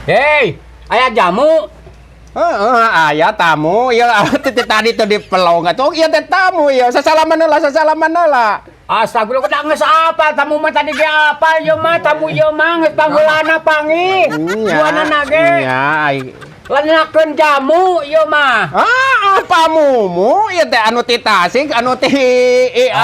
Hei, aya jamu. Heeh, aya tamu ieu teh tadi tuh di pelong atuh. Ieu teh tamu ieu. Sasalaman heula, sasalaman heula. Astagfirullah, kudu geus apa tamu mah tadi ge apa ieu mah, tamu ieu mah geus pangheulana panggih. Duanana ge. Nya, ai. Lenyakeun jamu ieu mah. Ah, pamumu ieu teh anu ti Tasik, anu ti IA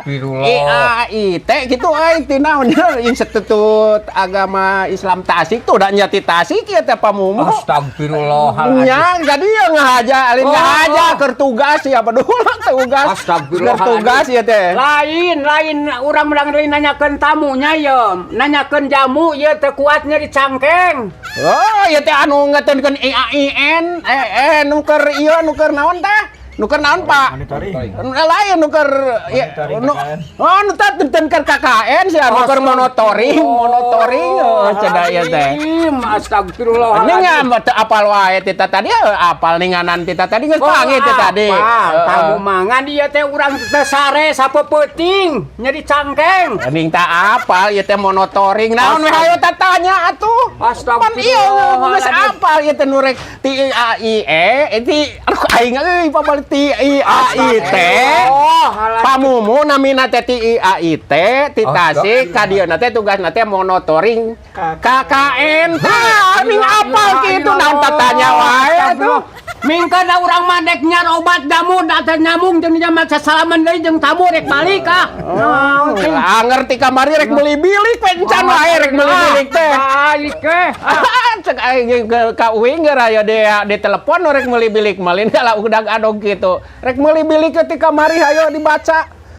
Astagfirullah. IAIT gitu ai ti naon nya, Institut Agama Islam Tasik tuh da nya ti Tasik ieu teh pamumu. Astagfirullahaladzim. Nya, jadi ya ngahaja, alin Oh, ngahaja oh. keur tugas ya, padahal tugas. Astagfirullah. Keur tugas ya teh. Lain, lain urang urang lain nanyakeun tamunya ye, nanyakeun jamu ieu teu kuatnya di cangkeng. Oh, ieu teh anu ngetenkeun IAIN, nu keur ieu, nu keur naon teh? Nu keur naon, Pak? Monitoring. Lain nu keur ya, Monitoring nu KKN. Oh, nu teh teu keur KKN sih, anu keur monitoring, monitoring oh, cenah ieu teh. Astagfirullah. Ini nggak teu apal wae tita tadi, apal ninganan tita tadi geus panggih teh tadi. Apal, Heeh. tamu mangan ieu teh urang teh sare sapeupeting nya di cangkeng. Ning tak apal ieu teh monitoring. Naon we hayo tatanya atuh. Astagfirullah. Pan ieu geus apal ieu teh nu rek ti A I E ti aduh aing euy pabal ti I A I T. Oh, halah. Pamumu namina teh ti I A I T ti Tasik ka dieuna teh tugasna teh monitoring KKN. Tah ning apal kitu naon tatanya wae atuh. Mingkeun da urang mah dek nyar obat jamu da teh nyambung jeung jamak sasalaman deui jeung tamu rek balik ah. Oh, ngerti kamari rek meuli bilik we encan wae rek meuli bilik teh. Balik ke. Cek aing ke ka uing geura aya di telepon rek meuli bilik malin lah udah adog gitu. Rek meuli bilik ketika kamari hayo dibaca.